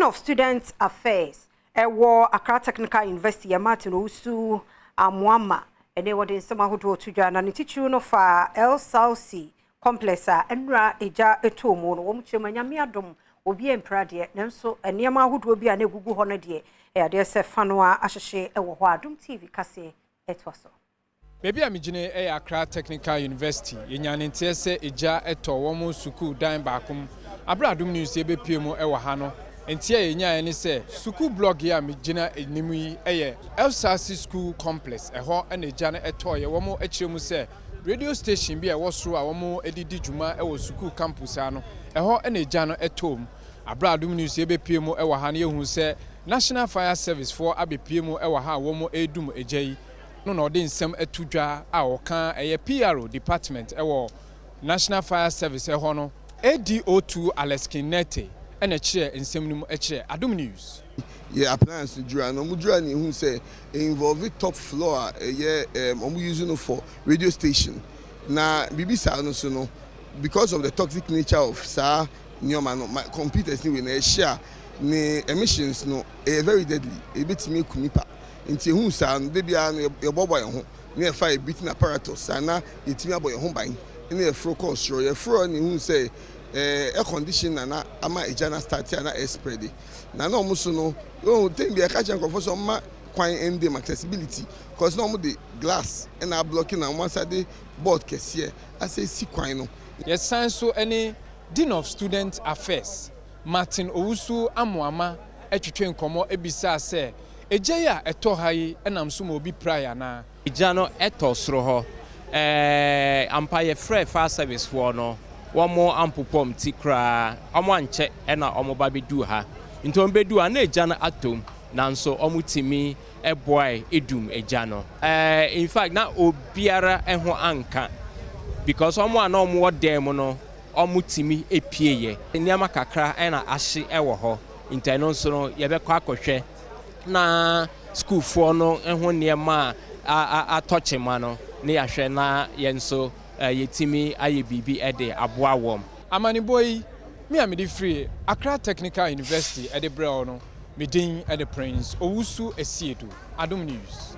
Dean of Student Affairs ɛwɔ Accra Technical University yɛ Martin Owusu Amoama ɛne wɔde nsɛm ahodoɔ to dwa, na ne titiriw no fa El Salsi Complex a nnura egya ɛtɔɔ mu no. Wɔn kyerɛ mu, Anyame adom, obi mpira deɛ, nanso nneɛma ahodoɔ bi a na egugu hɔ no deɛ, ɛyɛ adeɛ sɛ fa no a ahyehye ɛwɔ hɔ. Adom TV kaseɛ ɛtoa so. Baabi a megyina yɛ Accra Technical University. Yɛnya ne nteɛ sɛ egya tɔ wɔn sukuu dan baako mu. Abere Adom News yɛbɛpie mu wɔ ha no, nteɛ a yɛnyaeɛ ne sɛ sukuu block yi a megyina anim yi yɛ El Salsi School Complex. Ɛhɔ na egya no tɔɔyɛ. Wɔn akyerɛ mu sɛ radio station bi a ɛwɔ soro a wɔn de di dwuma wɔ sukuu campus ha no, ɛhɔ na egya no tɔɔ mu. Abere Adom News yɛbɛpie mu wɔ ha no, yɛhu sɛ National Fire Service foɔ abɛpie mu wɔ ha a wɔn redum egya yi no, na ɔde nsɛm ato dwa a ɔka ɛyɛ PRO department ɛwɔ National Fire Service ɛhɔ no, ADO2 Alex Kinete, ɛna kyerɛ nsɛm no mu kyerɛ Adom News. Yɛ appliance dwura na ɔmo dwura na ehu sɛ involve top floor a ɛyɛ ɔmo use no for radio station. Na biribi saa no so no, because of the toxic nature of saa nneɛma no, ma computers ni wei na ɛhyɛ a, ne emissions no ɛyɛ very deadly, ebetumi eku nipa. Nti ehu saa no, de biara no yɛbɔbɔ yɛn ho na yɛfa yɛ breathing apparatus saa na yɛtumi abɔ yɛn ho ban. Ɛna yɛforo kɔɔ soro, yɛforo na ehu sɛ air condition na ama egya na start a na air spread na ɔmo so no ohun tem bi ɛka kyerɛ nkurɔfoɔ sɛ ɔmo kwan ndem accessibility, cause na ɔmo de glass ɛna ablock na ɔmo asa de board kɛseɛ asa esi kwan no. Yɛsan so ne Dean of Student Affairs Martin Owusu Amoama atwitwe nkɔmmɔ ebisaa sɛ egya yi a ɛtɔ ha yi ɛnam so ma obi prae anaa? Egya no ɛtɔ soro hɔ ampa. Yɛfrɛ fire service foɔ no, wɔn ampopɔm ti koraa, wɔn ankyɛ ɛna wɔn ba bɛduu ha. Nti wɔn bɛduu ha na egya no atom, nanso wɔn tumi ɛboae edum egya no. In fact, na obiara ɛho anka because wɔn a na wɔn wɔ dan mu no, wɔn tumi epie. Yɛ nneɛma kakra ɛna ahye ɛwɔ hɔ, nti ɛno nso no yɛbɛkɔ akɔhwɛ na sukuufoɔ no ho nneɛma a atɔ kyema no ne yɛahwɛ na yɛn nso yɛtumi ayɛ biribi de aboa wɔn. Amanebɔ yi, me a mede firi Accra Technical University ɛde brɛ wo no, me din ɛde Prince Owusu Esiedu, Adom News.